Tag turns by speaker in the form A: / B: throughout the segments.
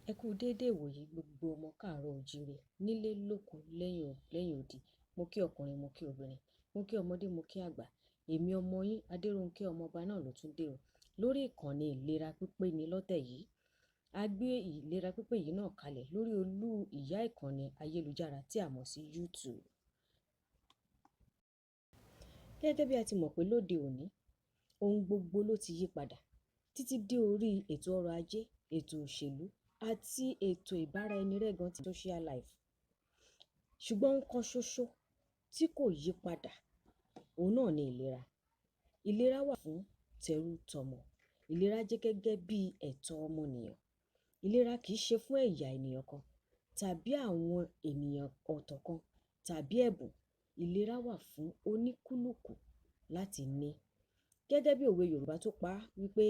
A: Ẹ kú déédé ìwòyí gbogbo ọmọ káàárọ̀ oòjíire nílé lóko lẹ́yìn odi. Mo kí ọkùnrin, mo kí obìnrin, mo kí ọmọdé, mo kí àgbà. Èmi ọmọ yín Adéronkẹ́ ọmọọba náà ló tún dé o. Lórí ìkànnì ìlera pípé ni lọ́tẹ̀ yìí. A gbé ìlera pípé yìí náà kalẹ̀ lórí olú ìyá ìkànnì ayélujára tí a mọ̀ sí YouTube. Gẹ́gẹ́ bí a ti mọ̀ pé lóde òní, ohun gbogbo ló ti yí padà títí dé orí ètò ọrọ̀ ajé, ètò òṣèlú àti ètò ìbáraẹnirẹ́gan ti social life. Ṣùgbọ́n ohun kan ṣoṣo tí kò yí padà, òun náà ni ìlera. Ìlera wà fún tẹrú-tọmọ. Ìlera jẹ́ gẹ́gẹ́ bí ẹ̀tọ́ ọmọnìyàn. Ìlera kì í ṣe fún ẹ̀yà ènìyàn kan tàbí àwọn ènìyàn ọ̀tọ̀ kan tàbí ẹ̀bùn. Ìlera wà fún oníkúlùkù láti ní. Gẹ́gẹ́ bí òwe Yorùbá tó pa á wípé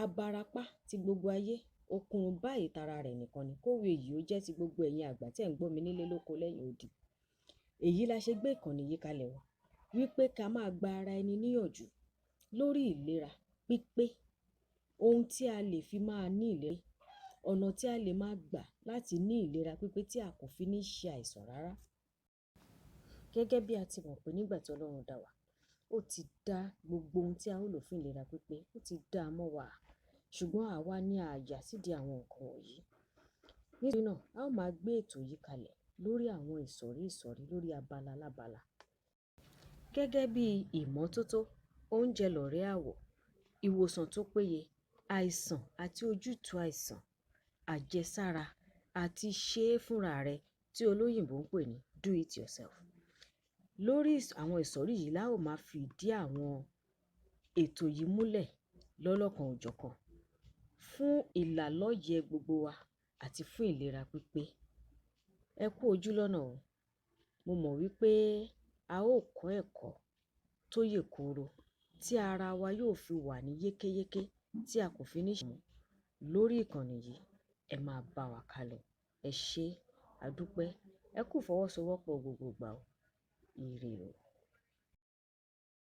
A: abarapá tí gbogbo ayé, okùn báyìí tara rẹ̀ nìkan ni. Kówe yìí ó jẹ́ ti gbogbo ẹ̀yin àgbà tí ẹ̀ ń gbọ́ mi nílé lóko lẹ́yìn odi. Èyí la ṣe gbé ìkànnì yìí kalẹ̀ o, wípé ká máa gba ara ẹni níyànjú lórí ìlera pípé, ohun tí a lè fi máa ní ìlera, ọ̀nà tí a lè máa gbà láti ní ìlera pípé tí a kò fi ní ṣe àìsàn rárá. Gẹ́gẹ́ bí a ti mọ̀ pé nígbà tí Ọlọ́run dá wa, ó ti dá gbogbo ohun tí a ó lò fún ìlera pípé, ó ti dá a mọ́ wa. Ṣùgbọ́n àwa ní àyà sídi àwọn nǹkan wọ̀nyí. Nítorí náà, a ó máa gbé ètò yìí kalẹ̀ lórí àwọn ìsọ̀rí ìsọ̀rí lórí abala lábala. Gẹ́gẹ́ bí ìmọ́tótó, oúnjẹ lọ̀rẹ́ àwọ̀, ìwòsàn tó péye, àìsàn àti ojútùú àìsàn, àjẹsára àti ṣe é fúnra rẹ tí olóyìnbo ń pè ní do it yourself. Lórí àwọn ìsọ̀rí yìí la ó máa fi ìdí àwọn ètò yìí múlẹ̀ lọ́lọ́kan òjọ̀kan fún ìlàlọ́yẹ̀ gbogbo wa àti fún ìlera pípé. Ẹ kú ojú lọ́nà o. Mo mọ̀ wípé a ó kọ́ ẹ̀kọ́ tó yè kooro tí ara wa yóò fi wà ní yékéyéké tí a kò fi ní ṣe lórí ìkànnì yìí. Ẹ máa bá wa kálọ. Ẹ ṣé, a dúpẹ́. Ẹ kú ìfọwọ́sowọ́pọ̀ gbogbo ìgbà o. Ire o.